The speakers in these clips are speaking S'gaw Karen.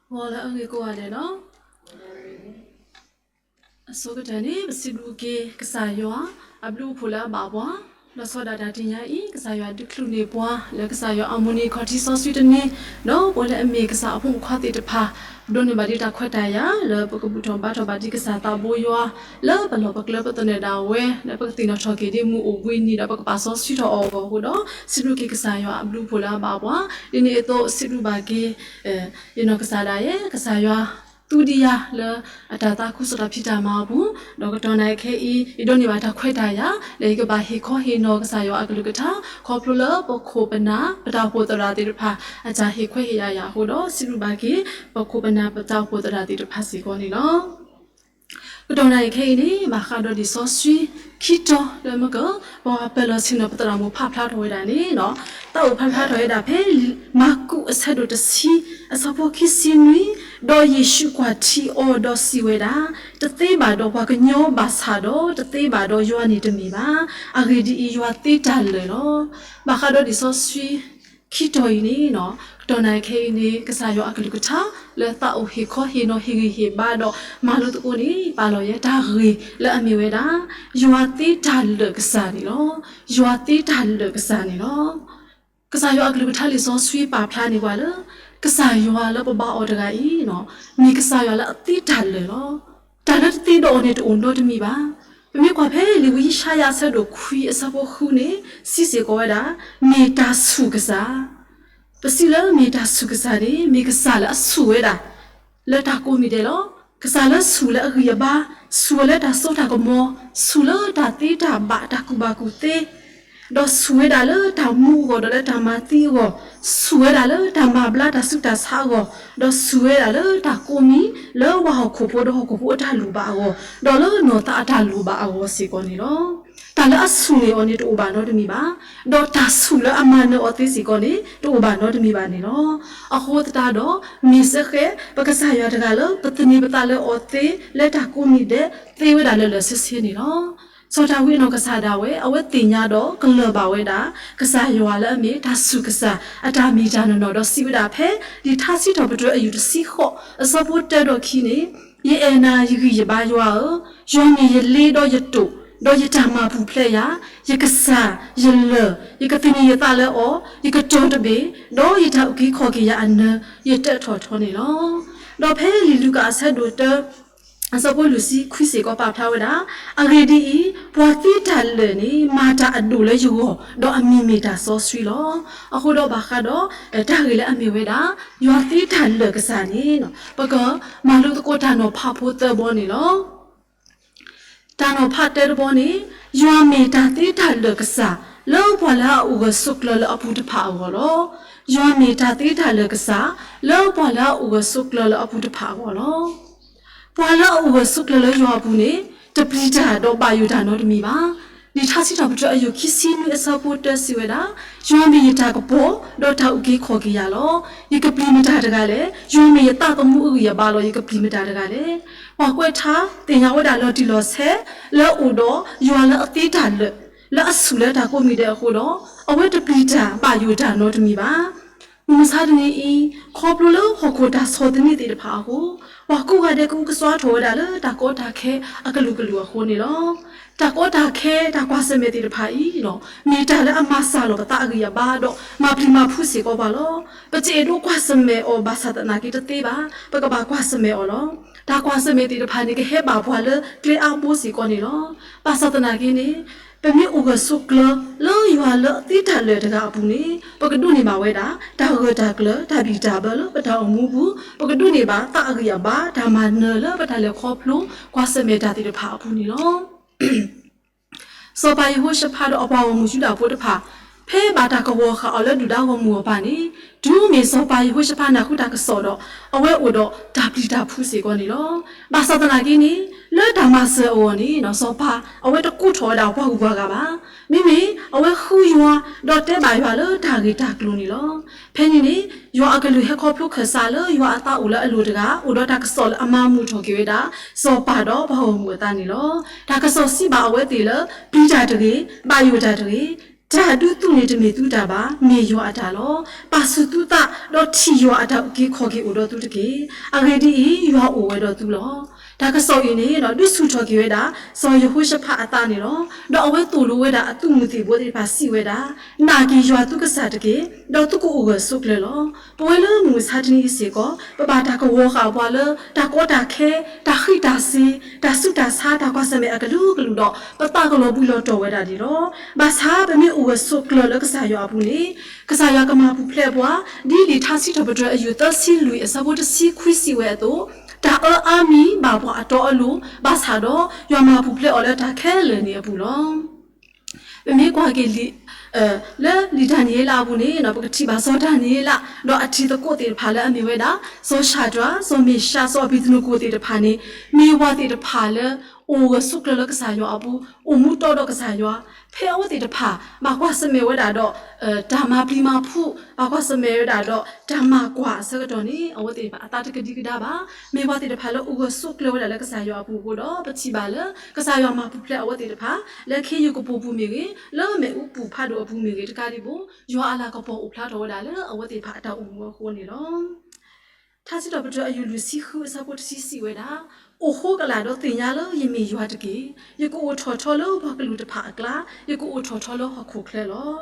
ဂီၤလၢအဂ့ၤကိးဂၤဒဲးလီၤ. အဆိကတၢၢ်န့ၣ် ပစံးဘျုးက့ၤကစၢ်ယွၤ အဘျုးအဖှိၣ်လၢအဘၣ်ပှၤ, လီၤဆီဒၣ်တၢ်တနံၤညါအံၤ ကစၢ်ယွၤဒုးချုးန့ၢ်ပှၤ လၢကစၢ်ယွၤအမုၢ်နံၤခီၣ်ထံးစီဆှံတနံၤ, ဒီးပဝဲလၢအမ့ၢ်ကစၢ်အဖိမုၣ်ခွါသ့ၣ်တဖၣ် ဒိးန့ၢ်ဘၣ်ဒံးတၢ်ခွဲးတၢ်ယာ် လၢပကဘူၣ်ထီၣ်ဘါထီၣ်ဘၣ်ဒံးကစၢ်သးဘိယွၤ လၢပလီၢ်ပကျဲပသနၢၣ်ဒၣ်ဝဲ လၢပကသ့ၣ်နီၣ်ထီၣ်က့ၤဒ်မုၢ်အိၣ်ဘှံးနံၤဒီး ပကပာ်စီဆှံထီၣ်အီၤအဂီၢ်အဃိဒီး စံးဘျုးက့ၤကစၢ်ယွၤအဘျုးအဖှိၣ်လၢအဘၣ်ပှၤ, ဒ်န့ၣ်အသိး စံးဘျုးဘၣ်က့ၤ ယနီၢ်ကစၢ်ဒၣ်ယဲ ကစၢ်ယွၤသူဒံးယၤလၢအတၢ်သးခုကစီၣ်တၢ်ဖံးတၢ်မၤအပူၤ, ဒီးကတီၢ်နၣ်ရံၣ်ခဲအံၤ ယဒိးန့ၢ်ဘၣ်တၢ်ခွဲးတၢ်ယာ် လၢယကဘၣ်ဟ့ၣ်ခီဟ့ၣ်နီၤကစၢ်ယွၤအကလုၢ်ကထါ ခီဖျိလၢပခိၣ်ပနၢ်ပတၢ်အိၣ်ဖှိၣ်သရၣ်သ့ၣ်တဖၣ် အတၢ်ဟ့ၣ်ခွဲးဟ့ၣ်ယာ်ယၤအဃိဒီး စံးဘျုးဘၣ်က့ၤ ပခိၣ်ပနၢ်ပတၢ်အိၣ်ဖှိၣ်သရၣ်သ့ၣ်တဖၣ်စ့ၢ်ကီးန့ၣ်လီၤ. ကတီၢ်နၣ်ရံၣ်ခဲအံၤန့ၣ် ဘၣ်ဃးဒီးလံာ်စီဆှံခံတီၤလၢမ့ၢ်က ပှၤပၢၤလီၢ်ဆ့ၣ်နီၤပသရၣ်မုၣ်ဖးဖျါထီၣ်ဝဲဒၣ်န့ၣ်လီၤ. သးအိၣ်ဖးဖျါထီၣ်ဝဲဒၣ်ဖဲ မၢ်ကူးအဆၢဒိၣ်တဆံ အဆၢဖိခံဆံနွံ, ဒီးယ့ၣ်ၡူးကွၢ်ထံအီၤဒီးစံးဝဲဒၣ်, တသ့ဘၣ်ဒီးပှၤကညီဘၣ်ဆၣ်ဒီး တသ့ဘၣ်ဒီးယွၤန့ၣ်တမ့ၢ်ဘၣ်. အဂ့ၢ်ဒ်အံၤ, ယွၤသ့တၢ်လၢာ်လီၤ. ဘၣ်ဃးဒီးလံာ်စီဆှံ ခံတီၤအံၤန့ၣ် ကတီၢ်နၣ်ရံၣ်ခဲအံၤန့ၣ် ကစၢ်ယွၤအကလုၢ်ကထါ လၢသးအိၣ်ဟ့ၣ်ခီဟ့ၣ်နီၤဟ့ၣ်ဂံၢ်ဟ့ၣ်ဘါဒီးမၤလိသကိးန့ၣ် ပာ်လီၤယဲတၢ်ဂ့ၢ်လၢအမ့ၢ်ဝဲဒၣ် ယွၤသ့တၢ်လၢာ်ကစၢ်န့ၣ်လီၤ. ယွၤသ့တၢ်လၢာ်ကစၢ်န့ၣ်လီၤ. ကစၢ်ယွၤအကလုၢ်ကထါလံာ်စီဆှံပာ်ဖျါန့ၢ်ပှၤလၢ ကစၢ်ယွၤလၢပဘါအီၤတဂၤအံၤ မ့ၢ်ကစၢ်ယွၤလၢအသ့တၢ်လၢာ်လီၤ. တၢ်လၢတသ့ဒီးအီၤန့ၣ်တအိၣ်နီတမံၤဘၣ်. ပမ့ၢ်ကွၢ်ဖဲလံာ်ဝံယၡါယၤအဆၢဒိၣ်ခွံအဆၢဖိဃုန့ၣ် စံးစ့ၢ်ကီးဝဲဒၣ်, မ့ၢ်တၢ်ဆူၣ်ကစၢ် ပစံးလၢမ့ၢ်တၢ်ဆူၣ်ကစၢ်န့ၣ် မ့ၢ်ကစၢ်လၢအဆူၣ်ဝဲဒၣ် လၢတၢ်ကိးမံၤဒဲးလီၤ. ကစၢ်လၢဆူၣ်လၢအဂံၢ်အဘါ, ဆူၣ်ဝဲလၢတၢ်စိတၢ်ကမီၤ, ဆူၣ်လၢတၢ်သ့တၢ်ဘၣ်တၢ်ကူၣ်ဘၣ်ကူၣ်သ့, ဒီးဆူၣ်ဝဲဒၣ်လၢတၢ်မူအဂီၢ်ဒီးလၢတၢ်မၤသံအဂီၢ်, ဆူၣ်ဝဲဒၣ်လၢတၢ်မၤဘျါတၢ်ဆူးတၢ်ဆါအဂီၢ်, ဒီးဆူၣ်ဝဲဒၣ်လၢတၢ်ကိးမံၤ လၢပှၤဟီၣ်ခိၣ်ဖိဒီးဟီၣ်ခိၣ်ဖိအတၢ်လိၣ်ဘၣ်အဂီၢ်, ဒီးလၢနီၢ်သးအတၢ်လိၣ်ဘၣ်အဂီၢ်စ့ၢ်ကီးန့ၣ်လီၤ. တၢ်လၢအဆူၣ်န့ၢ်အီၤန့ၣ်တအိၣ်ဘၣ်နီတမံၤဘၣ်. ဒီးတၢ်ဆူၣ်လၢအမၤနၢၤအီၤသ့စ့ၢ်ကီးန့ၣ် တအိၣ်ဘၣ်နီတမံၤဘၣ်န့ၣ်လီၤ. အဃိသတးဒီး မ့ၢ်စ့ၢ်ကီး ပကစၢ်ယွၤတဂၤလၢ ပသန့ၤပသးလၢအီၤသ့ လၢတၢ်ကိးမံၤဒဲး သ့ဝဲဒၣ်လၢာ်လၢာ်ဆ့ဆ့န့ၣ်လီၤ. စီၤဒၤဝံးအနီၢ်ကစၢ်ဒၣ်ဝဲ အဝဲသ့ၣ်ညါဒီးကလၢၢ်ဘၣ်ဝဲဒၣ် ကစၢ်ယွၤလၢအမ့ၢ်တၢ်ဆူၣ်ကစၢ် အတၢ်မ့ၢ်တၢ်နီၢ်နီၢ် ဒီးစံးဝဲဒၣ်ဖဲ လံာ်ထါစံးထီၣ်ပတြၢၤအယူၢ်တဆံဃိး အဆၢဖိတၢဒီးခံန့ၣ်, ယအဲၣ်နၤယဂံၢ်ယဘါယွၤဧၢ, ယွၤမ့ၢ်ယလ့ဒီးယတိာ်, ဒီးယတၢ်မၤပူၤဖျဲးယၤ, ယကစၢ်, ယလၢၢ်, ယကသန့ၤယသးလၢအီၤ, ယကတီၤတဘ့ၣ်, ဒီးယတၢ်အုၣ်က့ၤခီၣ်က့ၤယၤအနၢၤ, ယတၢးထီၣ်ထီန့ၣ်လီၤ. ဒီးဖဲလံာ်လူၤကၣ်အဆၢဒိၣ်တၢ အဆၢဖိလွံၢ်ဆံခွံစ့ၢ်ကီးပာ်ဖျါဝဲဒၣ်, အဂ့ၢ်ဒ်အံၤ, ပှၤသ့တၢ်လၢာ်န့ၣ် မၤတၢ်အဒိၣ်လၢယဂီၢ်, ဒီးအမံၤမ့ၢ်တၢ်စီဆှံလီၤ. အဃိဒီးဘၣ်ဃးဒီး တၢ်ဂ့ၢ်လၢအမ့ၢ်ဝဲဒၣ် ယွၤသ့တၢ်လၢာ်ကစၢ်န့ၣ် ပကမၤလိသကိးတၢ်နီၤဖးဖိသၢဘီန့ၣ်လီၤ. တၢ်နီၤဖးတၢတဘီန့ၣ်, ယွၤမ့ၢ်တၢ်သ့တၢ်လၢာ်ကစၢ် လၢပှၤလၢအအိၣ်ဂၢၢ်ဆိးကျၢၤလၢအပူၤတဖၣ်အဂီၢ်လီၤ. ယွၤမ့ၢ်တၢ်သ့တၢ်လၢာ်ကစၢ် လၢပှၤလၢအအိၣ်ဂၢၢ်ဆိးကျၢၤလၢအပူၤတဖၣ်အဂီၢ်လီၤ. ပှၤလၢအအိၣ်ဂၢၢ်ဆိးကျၢၤလၢယွၤအပူၤန့ၣ် တပျံၤတၢ်ဒီးဘၣ်ယိၣ်တၢ်နီတမံၤဘၣ်. လံာ်ထါစံးထီၣ်ပတြၢၤအယုၢ်ခံဆံနွံအဆၢဖိတၢစံးဝဲဒၣ်, ယွၤမ့ၢ်ယတၢ်ကပီၤ ဒီးတၢ်အုၣ်က့ၤခီၣ်က့ၤယၤလီၤ. ယကပျံၤမတၤတဂၤလဲၣ်. ယွၤမ့ၢ်ယသးသမူအဂံၢ်အဘါလီၤ. ယကပျံၤမတၤတဂၤလဲၣ်. ပှၤကွဲးထါသ့ၣ်ညါဝဲဒၣ်လီၤတံၢ်လီၤဆဲး လၢအအိၣ်ဒီးယွၤလၢအသ့တၢ်လၢာ် လၢအဆူၣ်လၢတၢ်ကိးမံၤဒဲးအဃိဒီး အဝဲတပျံၤတၢ်ဘၣ်ယိၣ်တၢ်နီတမံၤဘၣ်. မုၢ်မဆါတနံၤအံၤ ခီဖျိလၢဟီၣ်ခိၣ်တၢ်ဆီၣ်သနံးသ့ၣ်တဖၣ်အဃိ, ပှၤကိးဂၤဒဲးကအုကစွါထီၣ်ဝဲဒၣ်လၢတၢ်ကီတၢ်ခဲအကလုာ်ကလုာ်အဃိန့ၣ်လီၤ. တၢ်ကီတၢ်ခဲ တၢ်ကွၢ်ဆၢၣ်မဲာ်သ့ၣ်တဖၣ်အံၤ မ့ၢ်တၢ်လၢအမၤစၢ်လီၤပသးအဂံၢ်အဘါဒီး မၤပျံၤမၤဖုးစ့ၢ်ကီးပှၤလီၤ. ပတအဲၣ်ဒိးကွၢ်ဆၢၣ်မဲာ်အီၤဘၣ်ဆၣ်သနာ်က့တသ့ဘၣ်. ပကဘၣ်ကွၢ်ဆၢၣ်မဲာ်အီၤလီၤ. တၢ်ကွၢ်ဆၢၣ်မဲာ်သ့ၣ်တဖၣ်န့ၣ် ကဟဲဘၣ်ပှၤလၢကျဲအါဘိစ့ၢ်ကီးန့ၣ်လီၤ. ဘၣ်ဆၣ်သနာ်က့န့ၣ် ပမ့ၢ်အိၣ်ဂၢၢ်ဆိးကျၢၤလၢယွၤလၢအသ့တၢ်လၢာ်တဂၤအပူၤန့ၣ် ပကဒိးန့ၢ်ဘၣ်ဝဲဒၣ် တၢ်ဂၢၢ်တၢ်ကျၢၤ တၢ်ဘံၣ်တၢ်ဘၢလၢပတၢ်အိၣ်မူပူၤ, ပကဒိးန့ၢ်ဘၣ်သးအဂံၢ်အဘါ တၢ်မၤနၢၤလၢပတၢ်လဲၤခီဖျိ ကွၢ်ဆၢၣ်မဲာ်တၢ်သ့ၣ်တဖၣ်အပူၤန့ၣ်လီၤ. စီၤပၤယဟိၤၡဖးဒီးအပှၤဂီၢ်မုၢ်ယူဒၤဖိတဖၣ် ဖဲဘၣ်တၢ်ကဝီၤဃာ်အီၤလၢဒုၣ်ဒါဂီၢ်မုၢ်အပၢ်န့ၣ်, တုၤမ့ၢ်စီၤပၤယဟိၤၡဖးနၢ်ဟူတၢ်ကစီၣ်ဒီး အဝဲအိၣ်ဒီးတၢ်ပျံၤတၢ်ဖုးစ့ၢ်ကီးန့ၣ်လီၤ. ဘၣ်ဆၣ်သနာ်က့န့ၣ် လၢတၢ်မၤစၢၤအဂီၢ်န့ၣ် စီၤပၤအဝဲတကိးထီၣ်ဝဲဒၣ်ပှၤဂုၤပှၤဂၤဘၣ်. မ့မ့ၢ်အဝဲဃုယွၤ ဒီးတဲဘၣ်ယွၤလၢတၢ်ဂ့ၢ်တၢ်ကျိၤန့ၣ်လီၤ. ဖဲန့ၣ်န့ၣ် ယွၤအကလုၢ်ဟဲခီဖျိခၢၣ်စးလၢယွၤအသးအိၣ်လၢအလိၤတဂၤ အိၣ်ဒီးတၢ်ကစီၣ်လၢအမၤမုာ်ထီၣ်က့ၤဝဲဒၣ် စီၤပၤဒီးပှၤဂီၢ်မုၢ်အသးန့ၣ်လီၤ. တၢ်ကစီၣ်စံးဘၣ်အဝဲသ့ၣ်လၢ ပျံၤတၢ်တဂ့ၤ, ဘၣ်ယိၣ်တၢ်တဂ့ၤ, တၢ်ဒုးသုန့ၣ်တမ့ၢ်သုတၢ်ဘၣ်, မ့ၢ်ယွၤအတၢ်လီၤ. ပာ်ဆူၣ်သုသး, ဒီးထံၣ်ယွၤအတၢ်အုၣ်က့ၤခီၣ်က့ၤအိၣ်ဒီးသုတက့ၢ်. အဂ့ၢ်ဒ်အံၤ, ယွၤအိၣ်ဝဲဒီးသုလီၤ. တၢ်ကစီၣ်အံၤန့ၣ် ဒုးဆူၣ်ထီၣ်က့ၤဝဲဒၣ် စီၤယဟိၤၡဖးအသးန့ၣ်လီၤ. ဒီးအဝဲသိၣ်လိဝဲဒၣ်အသုးမုၢ်သံၣ်ဘိသ့ၣ်တဖၣ်စံးဝဲဒၣ်, နာ်က့ၤယွၤသုကစၢ်တက့ၢ်, ဒီးသုကအိၣ်ဂၢၢ်ဆိးကျၢၤလီၤ. ပဝဲလၢမုၢ်မဆါတနံၤအံၤစ့ၢ်ကီး ပဘၣ်တၢ်ကဝီၤဃာ်ပှၤလၢ တၢ်ကီတၢ်ခဲ, တၢ်ဃံးတၢ်စ့ၤ, တၢ်ဆူးတၢ်ဆါ, တၢ်ကွၢ်ဆၢၣ်မဲာ်အကလုာ်ကလုာ်ဒီး ပသးကလီၤဘှံးလီၤတီၤဝဲဒၣ်ဒံးလီၤ. ဘၣ်ဆၣ်ပမ့ၢ်အိၣ်ဂၢၢ်ဆိးကျၢၤလၢကစၢ်ယွၤအပူၤန့ၣ်, ကစၢ်ယွၤကမၤပူၤဖျဲးပှၤ, ဒ်လံာ်ထါစံးထီၣ်ပတြၢၤအယုၢ်သၢဆံလွံၢ်အဆၢဖိတဆံခွံစံးဝဲအသိး, တၢ်အၢအါမံၤဘၣ်ပှၤအတီအလိၤ, ဘၣ်ဆၣ်ဒီးယွၤမၤပူၤဖျဲးအီၤလၢတၢ်ခဲလၢာ်န့ၣ်အပူၤလီၤ. ပမ့ၢ်ကွၢ်က့ၤလံာ်, လၢလံာ်ဒၤနံးယ့လးအပူၤန့ၣ် ပကထံၣ်ဘၣ်စီၤဒၤနံးယ့လး ဒီးအတံၤသကိးသ့ၣ်တဖၣ်လၢအမ့ၢ်ဝဲဒၣ် စီၤၡၤဒြး, စီၤမ့ၡး, စီၤအဘ့းနကိၤသ့ၣ်တဖၣ်န့ၣ် မ့ၢ်ပှၤသ့ၣ်တဖၣ်လၢ အိၣ်ဂၢၢ်ဆိးကျၢၤလၢကစၢ်ယွၤအပူၤ, အိၣ်မူတီဒီးကစၢ်ယွၤ, ဖဲအဝဲသ့ၣ်တဖၣ် ဘၣ်ကွၢ်ဆၢၣ်မဲာ်ဝဲဒၣ်ဒီး တၢ်မၤပျံၤမၤဖုး, ဘၣ်ကွၢ်ဆၢၣ်မဲာ်ဝဲဒၣ်ဒီး တၢ်မၤကွၢ်အဆၢကတီၢ်န့ၣ် အဝဲသ့ၣ်တဖၣ်အသးတကဒံကဒါဘၣ်, မ့ၢ်ပှၤသ့ၣ်တဖၣ်လၢအိၣ်ဂၢၢ်ဆိးကျၢၤဝဲဒၣ်လၢကစၢ်ယွၤအပူၤအဃိဒီး ပထံၣ်ဘၣ်လၢ ကစၢ်ယွၤမၤပူၤဖျဲးအဝဲသ့ၣ်တဖၣ် လၢခ့ယုၢ်ကပိာ်ပူၤမ့ၢ်ဂ့ၤ, လၢမ့ၣ်အူပူၤဖးဒိၣ်အပူၤမ့ၢ်ဂ့ၤ, တကးဒံးဘၣ် ယွၤအလၤကပီၤအိၣ်ဖျါထီၣ်ဝဲဒၣ်လၢအဝဲသ့ၣ်တဖၣ်အတၢ်အိၣ်မူအဃိန့ၣ်လီၤ. ထါစံးထီၣ်ပတြၢၤအယုၢ်လွံၢ်ဆံဃုအဆၢဖိတဆံစံးဝဲဒၣ်, အိၣ်ဃိကလာ်ဒီးသ့ၣ်ညါလၢယမ့ၢ်ယွၤတက့ၢ်. ယကအိၣ်ထီၣ်ထီလၢပှၤကလုာ်တဖၣ်အကျါ, ယကအိၣ်ထီၣ်ထီလၢဟီၣ်ခိၣ်ချၢလီၤ.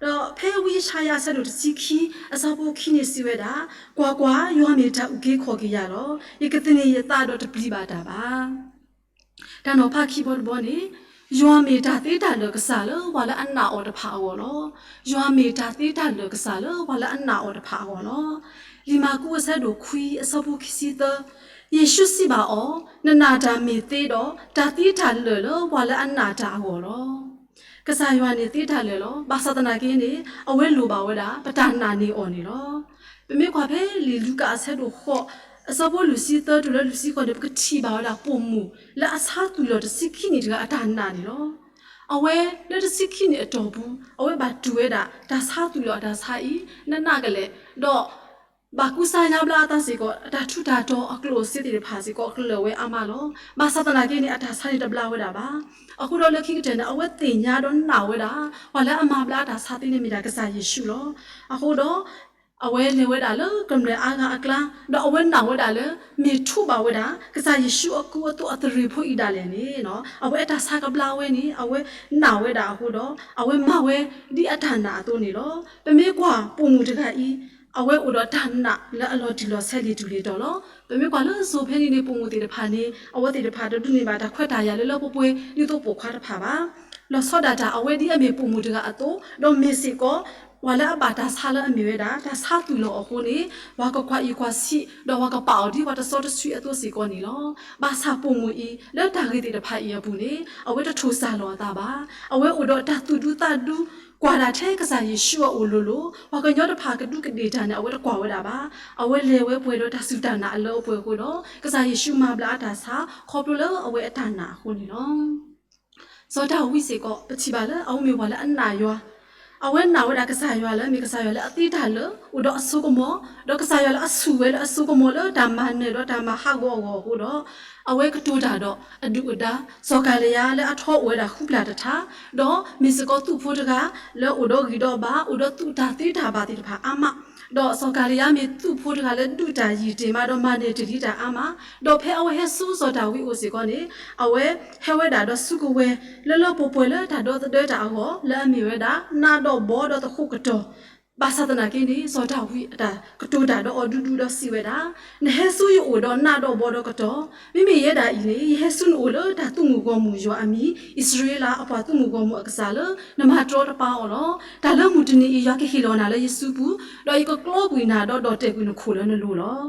ဒီးဖဲဝံယၡါယၤအဆၢဒိၣ်တဆံခံ အဆၢဖိခံန့ၣ်စံးဝဲဒၣ်, ကွၢ်ကွၢ်, ယွၤမ့ၢ်တၢ်အုၣ်က့ၤခီၣ်က့ၤယၤလီၤ. ယကသန့ၤယသးဒီးတပျံၤဘၣ်တၢ်ဘၣ်. တၢ်နီၤဖးခံဘီတဘီန့ၣ်, ယွၤမ့ၢ်တၢ်သ့တၢ်လၢာ်ကစၢ်လၢပှၤလၢအနာ်အီၤတဖၣ်အဂီၢ်လီၤ. ယွၤမ့ၢ်တၢ်သ့တၢ်လၢာ်ကစၢ်လၢပှၤလၢအနာ်အီၤတဖၣ်အဂီၢ်လီၤ. လံာ်မၢ်ကူးအဆၢဒိၣ်ခွံအဆၢဖိခံဆံသၢ, ယ့ၣ်ၡူးစံးဘၣ်အီၤ, နနာ်တၢ်မ့ၢ်သ့ဒီး တၢ်သ့တၢ်လၢာ်လၢပှၤလၢအနာ်တၢ်အဂီၢ်လီၤ. ကစၢ်ယွၤန့ၣ်သ့တၢ်လၢာ်လီၤ. ဘၣ်ဆၣ်သနာ်က့န့ၣ် အဝဲလိၣ်ဘၣ်ဝဲဒၣ် ပတၢ်နာ်န့ၢ်အီၤန့ၣ်လီၤ. ပမ့ၢ်ကွၢ်ဖဲလံာ်လူၤကၣ်အဆၢဒိၣ်ဃိး အဆၢဖိလွံၢ်ဆံသၢတုၤလၢလွံၢ်ဆံဃိးန့ၣ် ပကထံၣ်ဘၣ်ဝဲဒၣ်ပိာ်မုၣ်လၢအဆါသူၣ်လီၤတဆံခံနံၣ်တဂၤအတၢ်နာ်န့ၣ်လီၤ. အဝဲလၢတဆံခံနံၣ်အတီၢ်ပူၤ အဝဲဘၣ်တူၢ်ဝဲဒၣ် တၢ်ဆါသူၣ်လီၤအတၢ်ဆါအံၤ နးနးကလဲာ်, ဒီး ဘၣ်ကူစါညါဘျါအသးစ့ၢ်ကီး အတၢ်ထူးတၢ်တီၤအကျိၣ်စ့သ့ၣ်တဖၣ်စ့ၢ်ကီး အကလၢာ်ဝဲအါမးလီၤ. ဘၣ်ဆၣ်သနာ်က့န့ၣ် အတၢ်ဆါန့ၣ်တဘျါဝဲဒၣ်ဘၣ်. အဃိဒီးလၢခံကတၢၢ်န့ၣ် အဝဲသ့ၣ်ညါဒီးနာ်ဝဲဒၣ် ပှၤလၢအမၤဘျါအတၢ်ဆါသ့န့ၣ်မ့ၢ်ဒၣ်ကစၢ်ယ့ၣ်ၡူးလီၤ. အဃိဒီး အဝဲလဲၤဝဲဒၣ်လၢကမျၢၢ်အါဂၤအကျါ, ဒီးအဝဲနာ်ဝဲဒၣ်လၢ မ့ၢ်ထူးဘၣ်ဝဲဒၣ် ကစၢ်ယ့ၣ်ၡူးအကူအသိးအသရ့ၤဖိအံၤဒၣ်လဲာ်န့ၣ် အဝဲအတၢ်ဆါကဘျါဝဲန့ၣ် အဝဲနာ်ဝဲဒၣ်အဃိဒီး အဝဲမၤဝဲဒ်အတၢ်နာ်အသိးန့ၣ်လီၤ. ပမ့ၢ်ကွၢ်ပိာ်မုၣ်တဂၤအံၤ အဝဲအိၣ်ဒီးတၢ်နာ်လၢအလီၤတံၢ်လီၤဆဲးလံာ်တူၢ်လံာ်တီၤလီၤ. ပမ့ၢ်ကွၢ်လၢစိၤဖဲန့ၣ်န့ၣ် ပိာ်မုၣ်သ့ၣ်တဖၣ်န့ၣ် အဝဲသ့ၣ်တဖၣ်တဒိးန့ၢ်ဘၣ်တၢ်ခွဲးတၢ်ယာ်လၢလၢပှဲၤပှဲၤ ဒ်သိးပိာ်ခွါတဖၣ်ဘၣ်. လီၤဆီဒၣ်တၢ်အဝဲဒ်အမ့ၢ်ပိာ်မုၣ်တဂၤအသိး, ဒီးမ့ၢ်စ့ၢ်ကီး ပှၤလၢအဘၣ်တၢ်ဆါလၢအမ့ၢ်ဝဲဒၣ် တၢ်ဆါသူၣ်လီၤအဃိန့ၣ် ပှၤကကွၢ်အံၤကွၢ်ဆံး ဒီးပှၤကပာ်အီၤဒ်ပှၤတစီတဆှံအသိးစ့ၢ်ကီးန့ၣ်လီၤ. ဘၣ်ဆၣ်ပိာ်မုၣ်အံၤ လၢတၢ်ဂ့ၢ်သ့ၣ်တဖၣ်အံၤအပူၤန့ၣ် အဝဲတထိၣ်စၢ်လီၤအသးဘၣ်. အဝဲအိၣ်ဒီးတၢ်သူၣ်ဒူသးဒူ ကွၢ်ဒၣ်ထဲကစၢ်ယ့ၣ်ၡူးအအိၣ်လိၤလိၤ, ပှၤကညီတဖၣ်ကဒူးကဒ့ၣ်တၢ်န့ၣ် အဝဲတကွၢ်ဝဲဒၣ်ဘၣ်. အဝဲလဲၤဝဲပှဲၤဒီးတၢ်စူၢ်တၢ်နာ်အလၢအပှဲၤအဃိဒီး ကစၢ်ယ့ၣ်ၡူးမၤဘျါအတၢ်ဆါ ခီဖျိလၢအဝဲအတၢ်နာ်အဃိန့ၣ်လီၤ. စီၤဒၤဝံးစ့ၢ်ကီး ပထံၣ်ဘၣ်လၢအဝဲမ့ၢ်ပှၤလၢအနာ်ယွၤ, အဝဲနာ်ဝဲဒၣ်ကစၢ်ယွၤလၢမ့ၢ်ကစၢ်ယွၤလၢအသ့တၢ်လၢာ် အိၣ်ဒီးအစိကမီၤ, ဒီးကစၢ်ယွၤလၢအဆူၣ်ဝဲလၢအစိကမီၤလၢတၢ်မၤနၢၤဒီးတၢ်မၤဟးဂီၤအဂီၢ်အဃိဒီး အဝဲကတိၤတၢ်ဒီးအဒုၣ်အဒါ စီၤကၤလံယါလၢအထီအိၣ်ဝဲဒၣ်ဃုဖျၢၣ်တထါ, ဒီးမ့ၢ်စ့ၢ်ကီးသုးဖိတဂၤ လၢအိၣ်ဒီးဂံၢ်ဒီးဘါ အိၣ်ဒီးသုးတၢ်သ့တၢ်ဘၣ်သ့ၣ်တဖၣ်အါမး, ဒီးစီၤကၤလံယါမ့ၢ်သုးဖိတဂၤလၢဒုးတၢ်ယံာ်တ့ၢ်မးဒီးမၤနၢၤတ့ၢ်လံတၢ်အါမး, ဒီးဖဲအဝဲဟဲဆူစီၤဒၤဝံးအအိၣ်စ့ၢ်ကီးန့ၣ် အဝဲဟဲဝဲဒၣ်ဒီးစုကဝဲၤ လၢလၢပှဲၤပှဲၤလၢတၢ်ဒီသဒၢတၢ်အဂီၢ် လၢအမ့ၢ်ဝဲဒၣ် နးဒီးဘီဒီးသဃိးကတီၢ်, ဘၣ်ဆၣ်သနာ်က့န့ၣ် စီၤဒၤဝံးအတၢ်ကတိၤတၢ်ဒီးအီၤဒူဒူဒီးစံးဝဲဒၣ်, နဟဲဆူယအိၣ်ဒီးနးဒီးဘီဒီးကတီၢ်, မ့မ့ၢ်ယဲဒၣ်အံၤန့ၣ် ယဟဲဆူနအိၣ်လၢတၢ်သုးမုၢ်ဂီၢ်မုၢ်ယွၤအမံၤ, အံၣ်စရ့လးအပှၤသုးမုၢ်ဂီၢ်မုၢ်အကစၢ်လၢ နမၤတြီတပါအီၤလီၤ. တၢ်လၢမုၢ်တနံၤအံၤ ယွၤကဟ့ၣ်လီၤနၤလၢယစုပူၤ, ဒီးယကကျီကွံာ်နၤဒီးဒီၣ်တဲာ်ကွံာ်နခိၣ်လၢနလိၤလီၤ.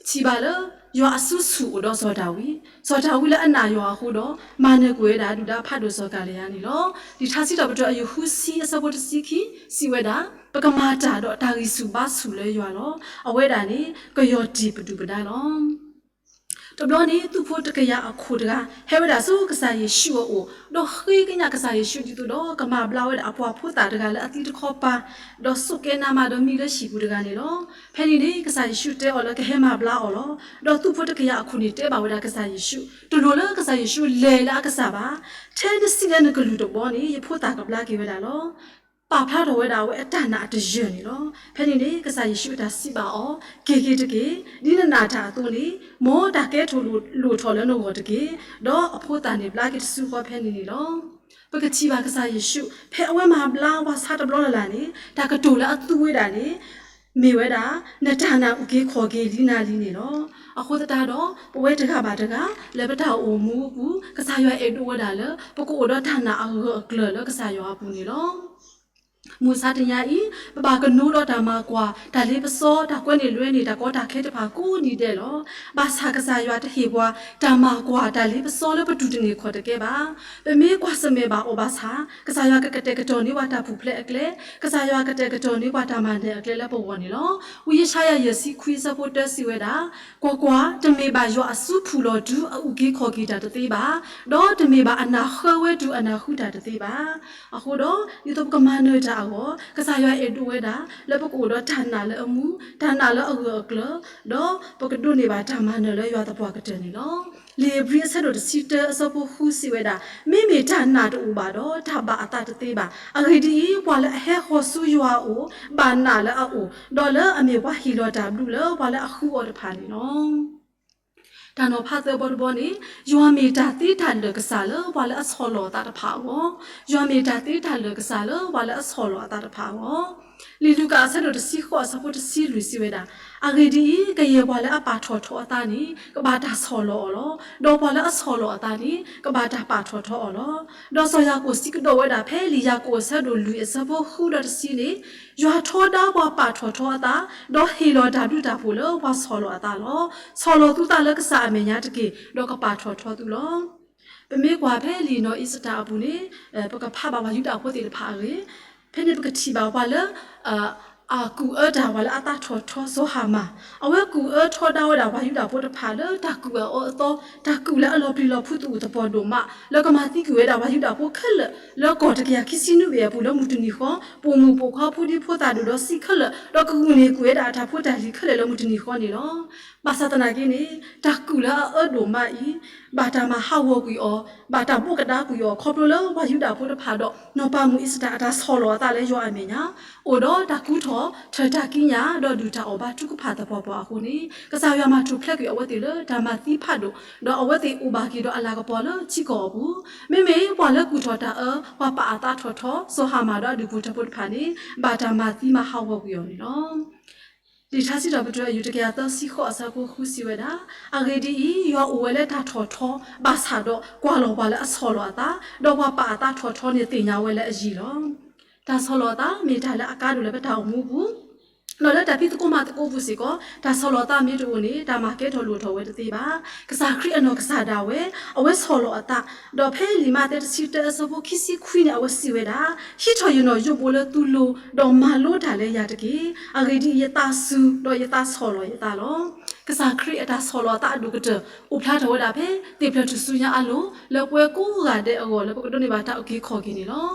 ထံၣ်ဘၣ်လၢ ယွၤအစုဆူၣ်အိၣ်ဒီးစီၤဒၤဝံး, စီၤဒၤဝံးလၢအနာ်ယွၤအဃိဒီး မၤနၢၤကွံာ်ဝဲဒၣ်ဒုၣ်ဒါဖးဒိၣ်စီၤကၤလံယါန့ၣ်လီၤ. လံာ်ထါစံးထီၣ်ပတြၢၤအယုၢ်ဃုဆံအဆၢဖိတဆံခံ စံးဝဲဒၣ်, ပကမၤတၢ်ဒီးတၢ်ဂံၢ်ဆူၣ်ဘါဆူၣ်လၢယွၤလီၤ. အဝဲဒၣ်န့ၣ် ကယီၢ်တံၢ်ပဒုၣ်ပဒါလီၤ. တဘျီန့ၣ် သုးဖိတကယၤအခိၣ်တဂၤ ဟဲဝဲဒၣ်ဆူကစၢ်ယ့ၣ်ၡူးအအိၣ်, ဒီးဃ့ကညးကစၢ်ယ့ၣ်ၡူးဒ်သိးဒီး ကမၤဘျါဝဲဒၣ်အပှၤဖိသၣ်တဂၤလၢအသံတခီပၤ, ဒီးစိာ်ကဲနါမးဒီးမံလၢဟံၣ်ပူၤတဂၤန့ၣ်လီၤ. ဖဲန့ၣ်န့ၣ် ကစၢ်ယ့ၣ်ၡူးတဲအီၤလၢကဟဲမၤဘျါအီၤလီၤ. ဒီးသုးဖိတကယၤအခိၣ်န့ၣ်တဲဘၣ်ဝဲဒၣ်ကစၢ်ယ့ၣ်ၡူး, တလိၣ်လၢကစၢ်ယ့ၣ်ၡူးလဲၤလၢအကစၢ်ဘၣ်. ထဲနစံးလၢနကလုၢ်တဘီန့ၣ် ယဖိသၣ်ကဘျါက့ၤဝဲဒၣ်လီၤ. ပာ်ဖျါထီၣ်ဝဲဒၣ်အဝဲအတၢ်နာ်အတယၢၢ်န့ၣ်လီၤ. ဖဲန့ၣ်န့ၣ် ကစၢ်ယ့ၣ်ၡူးအတၢ်စံးဘၣ်အီၤ, က့ၤက့ၤတက့ၢ်, ဒ်နနာ်တၢ်အသိးန့ၣ်, မ်တၢ်ကဲထီၣ်လိၣ်ထီၣ်လၢနဂီၢ်တက့ၢ်. ဒီးအဖိသၣ်န့ၣ်ဘျါက့ၤတစုဃီဖဲန့ၣ်န့ၣ်လီၤ. ပကထံၣ်ဘၣ်ကစၢ်ယ့ၣ်ၡူး ဖဲအဝဲမၤဘျါပှၤဆါတဘျီလၢ်လၢ်န့ၣ် တၢ်ကတိၤလၢအသူဝဲဒၣ်န့ၣ် မ့ၢ်ဝဲဒၣ် နတၢ်နာ်အုၣ်က့ၤခီၣ်က့ၤလံနၤလံန့ၣ်လီၤ. အဃိသတးဒီး ပဝဲတဂၤဘၣ်တဂၤ လၢပတၢ်အိၣ်မူအပူၤ ကစၢ်ယွၤအဲၣ်ဒိးဝဲဒၣ်လၢ ပကအိၣ်ဒီးတၢ်နာ်အဂၢၢ်အကျၢၤလၢကစၢ်ယွၤအပူၤန့ၣ်လီၤ. မုၢ်ဆါတနံၤအံၤ ပဘၣ်ကနိဒီးတၢ်မၤကွၢ် တၢ်လ့ပစီ တၢ်ကွဲန့ၢ်လွဲန့ၢ် တၢ်ကီတၢ်ခဲတဖၣ်ကိးနံၤဒဲးလီၤ. ဘၣ်ဆၣ်ကစၢ်ယွၤတဟ့ၣ်ပှၤ တၢ်မၤကွၢ်တၢ်လ့ပစီလၢပတူၢ်တန့ၢ်ခီၣ်တကဲဘၣ်. ပမ့ၢ်ကွၢ်ဆၢၣ်မဲာ်ဘၣ်အီၤဘၣ်ဆၣ် ကစၢ်ယွၤကကတဲာ်ကတီၤန့ၢ်ပှၤတၢ်ပူၤဖျဲးအကျဲ, ကစၢ်ယွၤကတဲာ်ကတီၤန့ၢ်ပှၤတၢ်မၤနၢၤအကျဲလၢပဂီၢ်န့ၣ်လီၤ. ဝံယၡါယၤယဲၢ်ဆံခွံအဆၢဖိတၢစံးဝဲဒၣ်, ကွၢ်ကွၢ်, တမ့ၢ်ဘၣ်ယွၤအစုဖူၣ်လီၤတုၤအအုၣ်က့ၤခီၣ်က့ၤတၢ်တသ့ဘၣ်, ဒီးတမ့ၢ်ဘၣ်အနၢ်ဃၢဝဲတုၤအနၢ်ဃုတၢ်တသ့ဘၣ်. အဃိဒီး ဒ်သိးပကမၤနၢၤတၢ်အဂီၢ် ကစၢ်ယွၤအဲၣ်ဒိးဝဲဒၣ် လၢပကအိၣ်ဒီးတၢ်နာ်လၢအမူ, တၢ်နာ်လၢအဂၢၢ်အကျၢၤ, ဒီးပကဒိးန့ၢ်ဘၣ်တၢ်မၤနၢၤလၢယွၤသပှၢ်ကတၢၢ်န့ၣ်လီၤ. လံာ်ဧ့ၤဘြံၤအဆၢဒိၣ်တဆံတၢအဆၢဖိဃုစံးဝဲဒၣ်, မ့မ့ၢ်တၢ်နာ်တအိၣ်ဘၣ်ဒီး တၢ်ဘၣ်အသးတသ့ဘၣ်. အဂ့ၢ်ဒ်အံၤ, ပှၤလၢအဟဲဃီၤဆူယွၤအအိၣ် ဘၣ်နာ်လၢအအိၣ်, ဒီးလၢအမ့ၢ်ပှၤဟ့ၣ်လီၤတၢ်ဘျုးလၢပှၤလၢအဃုအီၤတဖၣ်န့ၣ်လီၤ. တၢ်နီၤဖးသၢဘီတဘီန့ၣ်, ယွၤမ့ၢ်တၢ်သ့တၢ်လၢာ်ကစၢ်လၢပှၤလၢအဆီၣ်လီၤအသးတဖၣ်အဂီၢ်, ယွၤမ့ၢ်တၢ်သ့တၢ်လၢာ်ကစၢ်လၢပှၤလၢအဆီၣ်လီၤအသးတဖၣ်အဂီၢ်. လံာ်လူၤကၣ်အဆၢဒိၣ်တဆံဃိးအဆၢဖိတဆံလွံၢ်စံးဝဲဒၣ်, အဂ့ၢ်ဒ်အံၤ, ကယဲၢ်ပှၤလၢအပာ်ထီၣ်ထီအသးန့ၣ် ကဘၣ်တၢ်ဆီၣ်လီၤအီၤလီၤ. ဒီးပှၤလၢအဆီၣ်လီၤအသးန့ၣ် ကဘၣ်တၢ်ပာ်ထီၣ်ထီအီၤလီၤ. ဒီးစီၤယၤကိာ်စံးကဒီးဝဲဒၣ်ဖဲလံာ်ယၤကိာ်အဆၢဒိၣ်လွံၢ်အဆၢဖိဃုဒီးတဆံန့ၣ်, ယွၤထီဒါပှၤပာ်ထီၣ်ထီအသး, ဒီးဟ့ၣ်လီၤတၢ်ဘျုးတၢ်ဖှိၣ်လၢပှၤဆီၣ်လီၤအသးလီၤ. ဆီၣ်လီၤသုသးလၢကစၢ်အမဲာ်ညါတက့ၢ်, ဒီးကပာ်ထီၣ်ထီသုလီၤ. ပမ့ၢ်ကွၢ်ဖဲလံာ်နီၢ်အ့စတၢၤအပူၤန့ၣ်, ပကဖးဘၣ်ပှၤယူဒၤဖိသ့ၣ်တဖၣ်အဂ့ၢ်, ဖဲန့ၣ်ပကထံၣ်ဘၣ်ပှၤလၢ အကူၣ်အၢတၢ် ပှၤလၢအသးထီၣ်ထီစီၤဟၤမၣ်, အဝဲကူၣ်အၢထီဒါဝဲဒၣ်ပှၤယူဒၤဖိတဖၣ်လၢတၢ်ကူၣ်အၢအသီ, တၢ်ကူၣ်လၢအလီၤပျံၤလီၤဖုးသအိၣ်သပှၢ်ဒိၣ်မး, လၢကမၤသံကွံာ်ဝဲဒၣ်ပှၤယူဒၤဖိခဲလၢာ် လၢကီၢ်တကယၤခံဆံနွံဘ့ၣ်အပူၤလၢမုၢ်တနံၤဃီ, ပိာ်မုၣ်ပိာ်ခွါဖိဒံဖိသၣ်ဒိၣ်ဒီးဆံးခဲလၢာ်, ဒီးကဂုာ်န့ၢ်ကွံာ်ဝဲဒၣ်အတၢ်ဖိတၢ်လံၤခဲလၢာ်လၢမုၢ်တနံၤဃီန့ၣ်လီၤ. ဘၣ်ဆၣ်သနာ်က့န့ၣ်, တၢ်ကူၣ်လၢအအၢဒိၣ်မးအံၤ, ဘၣ်တၢ်မၤဟးဂီၤကွံာ်အီၤ, ဘၣ်တၢ်ဘိးကဒါကွံာ်အီၤ ခီဖျိလၢပှၤယူဒၤဖိတဖၣ်ဒီး နီၢ်ပၤမုၣ်အ့စတၢၤအတၢ်ဆီၣ်လီၤအသးလၢယွၤအမဲာ်ညါ, အိၣ်ဒီးတၢ်ကူထီၣ်ထၢၣ်တၢ်ကံးညာ် ဒီးဒုၣ်တၢ်အီၣ်ဘၣ်ထုကဖၣ်သပှၢ်ပှၢ်အဃိန့ၣ်, ကစၢ်ယွၤမၤထူၣ်ဖျဲးကွံာ်အဝဲသ့ၣ်လၢတၢ်မၤသံဖးဒိၣ်, ဒီးအဝဲသ့ၣ်အိၣ်ဘၣ်က့ၤဒီးအလၤကပီၤလၢထံကီၢ်အပူၤ, မ့မ့ၢ်ပှၤလၢကူၣ်ထီၣ်တၢ်အၢ, ပှၤပာ်အသးထီၣ်ထီ စီၤဟၤမၣ်ဒီးအဒူၣ်ဖိထၢဖိတဖၣ်န့ၣ်, ဘၣ်တၢ်မၤသံမၤဟးဂီၤကွံာ်အီၤန့ၣ်လီၤ. လံာ်ထါစံးထီၣ်ပတြၢၤအယူၢ်တကယၤသၢဆံဃိးအဆၢဖိဃုစံးဝဲဒၣ်, အဂ့ၢ်ဒ်အံၤ, ယွၤအိၣ်ဝဲလၢတၢ်ထီၣ်ထီ, ဘၣ်ဆၣ်ဒီးကွၢ်လီၤပှၤလၢအဆီၣ်လီၤအသး, ဒီးပှၤပာ်အသးထီၣ်ထီန့ၣ်သ့ၣ်ညါဝဲလၢအယံၤလီၤ. တၢ်ဆီၣ်လီၤအသးမ့ၢ်တၢ်လၢအကါဒိၣ်လၢပတၢ်အိၣ်မူပူၤ, ဒီးလၢတၢ်ဖံးသကိးမၤသကိးပူၤစ့ၢ်ကီး, တၢ်ဆီၣ်လီၤအသးမ့ၢ်တအိၣ်န့ၣ် တၢ်မၤကဲထီၣ်လိၣ်ထီၣ်ဝဲတသ့ဘၣ်. ကစၢ်ခရံာ်အနီၢ်ကစၢ်ဒၣ်ဝဲ, အဝဲဆီၣ်လီၤအသး, ဒီးဖဲလံာ်မးသဲတဆံတၢအဆၢဖိခံဆံခွံန့ၣ် အဝဲစံးဝဲဒၣ်, ဟံးထီၣ်ယနီၣ်ယိးဘိလၢသုလိၤ, ဒီးမၤလိတၢ်လၢယၤတက့ၢ်. အဂ့ၢ်ဒ်အံၤ, ယသးစူၤ, ဒီးယသးဆီၣ်လီၤယသးလီၤ. ကစၢ်ခရံာ်အတၢ်ဆီၣ်လီၤအသးအဒိၣ်ကတၢၢ် အိၣ်ဖျါထီၣ်ဝဲဒၣ်ဖဲ သ့ၣ်ဖျၢၣ်ထူၣ်စုညါအလိၤ လၢပဝဲကိးဂၤဒဲးအဂီၢ် လၢပကဒိးန့ၢ်ဘၣ်တၢ်အုၣ်က့ၤခီၣ်က့ၤန့ၣ်လီၤ.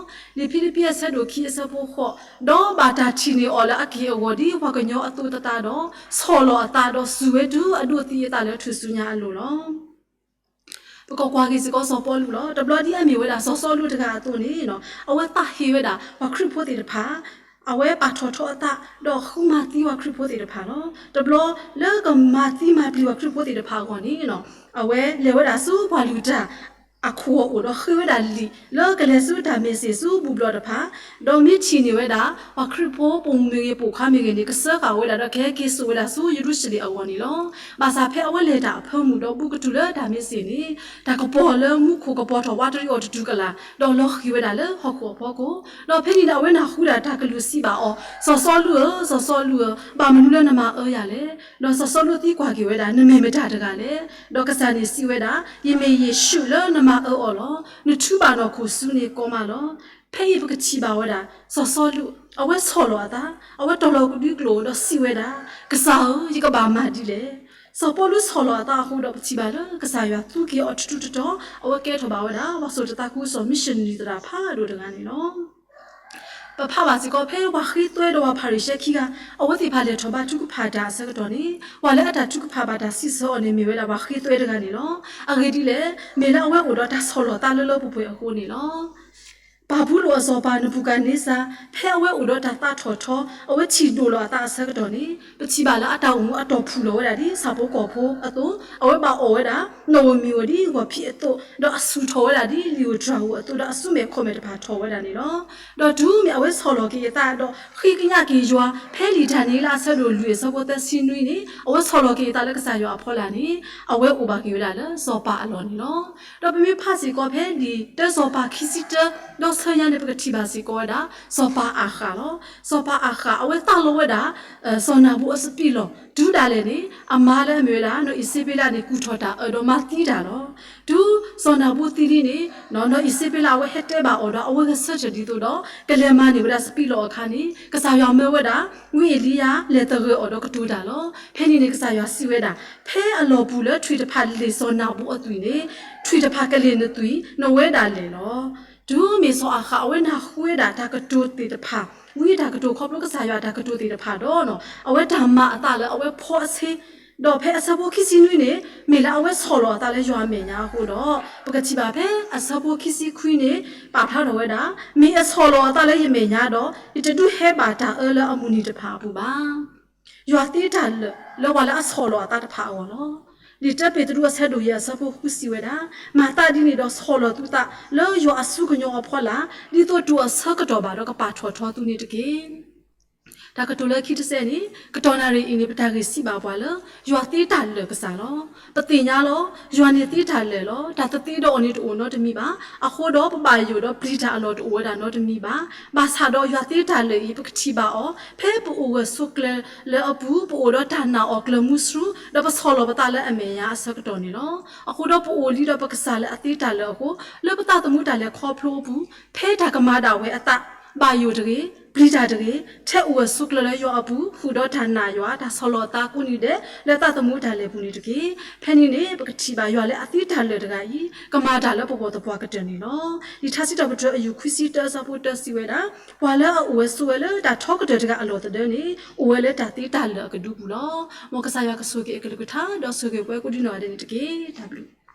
လံာ်ဖံလံးပံၤအဆၢဒိၣ်ခံအဆၢဖိဃိး, ဒီးဘၣ်တၢ်ထံၣ်န့ၢ်အီၤလၢအက့ၢ်အဂီၤဒ်ပှၤကညီအသိးသတးဒီး, ဆီၣ်လီၤအသးဒီးစူၢ်ဝဲတုၤအဒိးသံအသးလၢထူၣ်စုညါအလိၤလီၤ. ပကကွၢ်က့ၤစ့ၢ်ကီးစီၤပီလူးလီၤ. တဘျီဒ်အမ့ၢ်ဝဲဒၣ်စီၤစီလူးတဂၤအသိးန့ၣ်, အဝဲသးဟ့ဝဲဒၣ်ပှၤခရံာ်ဖိသ့ၣ်တဖၣ်, အဝဲပာ်ထီၣ်ထီအသး, ဒီးဃုမၤသံပှၤခရံာ်ဖိသ့ၣ်တဖၣ်လီၤ. တဘျီလၢကမၤသံမၤပျံၤပှၤခရံာ်ဖိသ့ၣ်တဖၣ်အဂီၢ်န့ၣ်, အဝဲလဲၤဝဲဒၣ်ဆူပှၤလုၢ်တၢ် အခိၣ်အအိၣ်ဒီးဃ့ဝဲဒၣ်လံာ် လၢကလဲၤဆူတၢ်မ့ၢ်စ့ၢ်ဆူဘူၣ်ဘျီၣ်တဖၣ်, ဒီးမ့ၢ်ထံၣ်န့ၢ်ဝဲဒၣ် ပှၤခရံာ်ဖိပိာ်မုၣ်မ့ၢ်ဂ့ၤ ပိာ်ခွါမ့ၢ်ဂ့ၤန့ၣ် ကစၢဃာ်ဝဲဒၣ်ဒီးကဟဲက့ၤစိာ်ဝဲဒၣ်ဆူယရူၤၡလ့ၣ်အဂီၢ်န့ၣ်လီၤ. ဘၣ်ဆၣ်ဖဲအဝဲလဲၤတၢ်အဖၢမုၢ်ဒီးဘူးကတုၤလၢတၢ်မ့ၢ်စ့ၢ်န့ၣ်, တၢ်ကပီၤလၢမူခိၣ်ကပီၤထီၣ်ဝးတရံးအီၤတတုၤကလာ်, ဒီးလီၤဃံၤဝဲဒၣ်လၢဟီၣ်ခိၣ်အဖီခိၣ်, ဒီးဖဲန့ၣ်ဒီးအဝဲနၢ်ဟူဒၣ်တၢ်ကလုၢ်စံးဘၣ်အီၤ, စီၤစီလူးဧၢ, စီၤစီလူးဧၢ, ဘၣ်မနုၤလၢနမၤအၢယၤလဲၣ်. ဒီးစီၤစီလူးသံကွၢ်က့ၤဝဲဒၣ်, နမ့ၢ်မတၤတဂၤလဲၣ်. ဒီးကစၢ်န့ၣ်စံးဝဲဒၣ်, ယမ့ၢ်ယ့ၣ်ၡူးလၢနမၤအၢအီၤလီၤ. နထုးဘၣ်နီၢ်ခိၣ်ဆူန့ၣ်ကီမးလီၤ. ဖဲအံၤပကထံၣ်ဘၣ်ဝဲဒၣ် စီၤစီလူး အဝဲဆီၣ်လီၤအသး, အဝဲတီၤလီၤကဒွံကျိာ်ဒီးစံးဝဲဒၣ်, ကစၢ်ဧၢ, ယကဘၣ်မၤဒ်လဲၣ်. စီၤပီလူးဆီၣ်လီၤအသးအဃိဒီး ပထံၣ်ဘၣ်လၢကစၢ်ယွၤသူက့ၤအီၤထူထူတီတီ, အဝဲကဲထီၣ်ဘၣ်ဝဲဒၣ် ပှၤစိာ်တသးခုကစီၣ် missionary သရၣ်ဖးဒိၣ်တဂၤန့ၣ်လီၤ. ပဖးဘၣ်စ့ၢ်ကီးဖဲပှၤဃ့သွဲဒီးပှၤဖၤရံၤၡဲခံဂၤ, အဝဲသ့ၣ်တဖၣ်လဲၤထီၣ်ဘါထုကဖၣ်တၢ်အဆၢကတီၢ်န့ၣ်, ပှၤလၢအတၢ်ထုကဖၣ်ဘၣ်တၢ်စံးဆၢအီၤန့ၣ် မ့ၢ်ဝဲဒၣ်ပှၤဃ့သွဲတဂၤန့ၣ်လီၤ. အဂ့ၢ်ဒ်လဲၣ်, မ့ၢ်လၢအဝဲအိၣ်ဒီးတၢ်ဆီၣ်လီၤသးလၢလၢပှဲၤပှဲၤအဃိန့ၣ်လီၤ. ဘၤဘူလိၣ်အစီၤပၤနဘူၤခၣ်နံစၢ် ဖဲအဝဲအိၣ်ဒီးတၢ်သးထီၣ်ထီ အဝဲထံၣ်ဒိၣ်လီၤအသးအဆၢကတီၢ်န့ၣ် ပထံၣ်ဘၣ်လၢအတၢ်အိၣ်မူအတီၢ်ဖုၣ်လီၤဝဲဒၣ်ဒ်ဆၣ်ဖိကီၢ်ဖိအသိး အဝဲဘၣ်အီၣ်ဝဲဒၣ် နီၣ်ဧိၤမံၤဧိၤဒ်ဂီၤဖံးအသိး ဒီးအဆူၣ်ထီၣ်ဝဲဒၣ်ဒ်လံာ်ဧိၤတြၤဧိၤအသိး ဒီးအစုမဲာ်ခီၣ်မဲာ်တဖၣ်ထီၣ်ဝဲဒၣ်န့ၣ်လီၤ. ဒီးတုၤမ့ၢ်အဝဲဆီၣ်လီၤက့ၤအသးဒီး ဃ့ကညးက့ၤယွၤ ဖဲလံာ်ဒၤနံးယ့လးအဆၢဒိၣ်လွံၢ်အဆၢဖိသၢဆံနွံန့ၣ် အဝဲဆီၣ်လီၤက့ၤအသးလၢကစၢ်ယွၤအဖီလာ်န့ၣ် အဝဲအိၣ်ဘၣ်က့ၤဝဲဒၣ်လၢစီၤပၤအလီၢ်န့ၣ်လီၤ. ဒီးပမ့ၢ်ဖးစ့ၢ်ကီးဖဲလံာ်တၢစီၤပၤခံဆံတၢ ဒီးဆၢညါန့ၣ် ပကထံၣ်ဘၣ်စ့ၢ်ကီးဝဲဒၣ် စီၤပၤအၤဃးလီၤ. စီၤပၤအၤဃး အဝဲသးလီဝဲဒၣ် စီၤနၤဘူၤအစပံးလီၢ် တုၤဒၣ်လဲာ်န့ၣ် အမါလၢအမ့ၢ်ဝဲဒၣ် နီၢ်အံၤစ့ဘ့လးန့ၣ် ကူၣ်ထီၣ်တၢ်အၢဒီးမၤသံတၢ်လီၤ. တုၤစီၤနၤဘူၤသံလံန့ၣ် နီၢ်အံၤစ့ဘ့လး အဝဲဟဲတဲဘၣ်အီၤဒီး အဝဲဂဲၤဆၢထၢၣ်ဒ်သိးဒီး ကလဲၤမၤန့ၢ်ဝဲဒၣ်စပံးလီၢ်အခါန့ၣ် ကစၢ်ယွၤမၢဝဲဒၣ် ဝံအ့လံယၤ လဲၤသဂၢၢ်အီၤဒီးကတိၤတၢ်လီၤ. ဖဲန့ၣ်န့ၣ် ကစၢ်ယွၤစံးဝဲဒၣ် ဖဲအလီၢ်ပူၤလၢထွံၣ်တဖၣ်လ့ၣ်စီၤနၤဘူၤအသွံၣ်န့ၣ် ထွံၣ်တဖၣ်ကလ့ၣ်နသွံၣ် နဝဲဒၣ်လဲာ်လီၤ. တုၤမ့ၢ်စီၤအၤဃး အဝဲနၢ်ဟူဝဲဒၣ်တၢ်ကတိၤသ့ၣ်တဖၣ် ဝံအတၢ်ကတိၤခီဖျိကစၢ်ယွၤအတၢ်ကတိၤသ့ၣ်တဖၣ်ဒီး အဝဲတၢ်မၤအသးလၢအဝဲဖီအဆ့ ဒီးဖဲအဆၢဖိခံဆံနွံန့ၣ် မ့ၢ်လၢအဝဲဆီၣ်လီၤအသးလၢယွၤအမဲာ်ညါအဃိဒီး ပကထံၣ်ဘၣ်ဖဲအဆၢဖိခံဆံခွံန့ၣ် ပာ်ဖျါထီၣ်ဝဲဒၣ် မ့ၢ်အဆီၣ်လီၤအသးလၢယမဲာ်ညါဒီး ယတဒုးဟဲဘၣ်တၢ်အၢလၢအမုၢ်နံၤတဖၣ်အပူၤဘၣ်. ယွၤသ့တၢ်လၢာ်လၢပှၤလၢအဆီၣ်လီၤအသးတဖၣ်အဂီၢ်လီၤ. လံာ်တၢပ့းတရူးအဆၢဒိၣ်ယဲၢ်အဆၢဖိဃုစံးဝဲဒၣ်, မၤသးဒ်န့ၣ်ဒီးဆီၣ်လီၤသုသး လၢယွၤအဆူကညီအဖီလာ်, ဒ်သိးတအိၣ်အဆၢကတီၢ်ဘၣ်ဒီးကပာ်ထီၣ်ထီသုန့ၣ်တက့ၢ်. တၢ်ကတိၤလၢခံတစဲးန့ၣ်, ကတီၢ်နၣ်ရံၣ်အံၤန့ၣ် ပတၢ်ဂ့ၢ်စံးဘၣ်ပှၤလၢ ယွၤသ့တၢ်လၢာ်ကစၢ်လီၤ. ပသ့ၣ်ညါလီၤ, ယွၤန့ၣ်သ့တၢ်လၢာ်လီၤ. တၢ်သသ့ဒီးအီၤန့ၣ်တအိၣ်နီတမံၤဘၣ်. အဃိဒီးပဘၣ်ယိၣ်ဒီးပျံၤတၢ်အလီၢ်တအိၣ်ဝဲဒၣ်နီတမံၤဘၣ်. ဘၣ်ဆၣ်ဒီးယွၤသ့တၢ်လၢာ်အံၤ ပကထံၣ်ဘၣ်အီၤ ဖဲပအိၣ်ဂၢၢ်ဆိးကျၢၤလၢအပူၤ, ပအိၣ်ဒီးတၢ်နာ်အီၤကျၢၤမူဆှူ, ဒီးပဆီၣ်လီၤပသးလၢအမဲာ်ညါအဆၢကတီၢ်န့ၣ်လီၤ. အဃိဒီးပအိၣ်လံဒီးပကစၢ်လၢအသ့တၢ်လၢာ်အဃိ, လၢပသးသမူတၢ်လဲၤခီဖျိအပူၤ, ဖဲတၢ်ကမၤဒၣ်ဝဲအသး, ဘၣ်ယိၣ်တဂ့ၤ, ပျံၤတၢ်တဂ့ၤ, ထဲအိၣ်ဂၢၢ်ဆိးကျၢၤလၢယွၤအပူၤ, ဃုာ်ဒီးတၢ်နာ်ယွၤ, တၢ်ဆီၣ်လီၤအသးကိးနံၤဒဲး လၢသးသမူတၢ်လဲၤပူၤန့ၣ်တက့ၢ်. ဖဲန့ၣ်န့ၣ် ပကထံၣ်ဘၣ်ယွၤလၢအသ့တၢ်လၢာ်တဂၤအံၤ ကမၤတၢ်လၢပဂီၢ်သပှၢ်ကတၢၢ်န့ၣ်လီၤ. လံာ်ထါစံးထီၣ်ပတြၢၤအယူၢ်ခွံဆံတၢအဆၢဖိတၢစံးဝဲဒၣ်, ပှၤလၢအအိၣ်ဝဲဆိးဝဲလၢတၢ်ထီကတၢၢ်တဂၤအလီၢ်သဒၢန့ၣ် အိၣ်ဝဲလၢတၢ်သ့တၢ်လၢာ်အကဒုပူၤလီၤ. မ်ကစၢ်ယွၤကဆိၣ်ဂ့ၤအကလုၢ်ကထါ ဒီးဆိၣ်ဂ့ၤပှၤကိးဒံနီၢ်ဂၤဒဲးန့ၣ်တက့ၢ်. တၢ်ဘျုး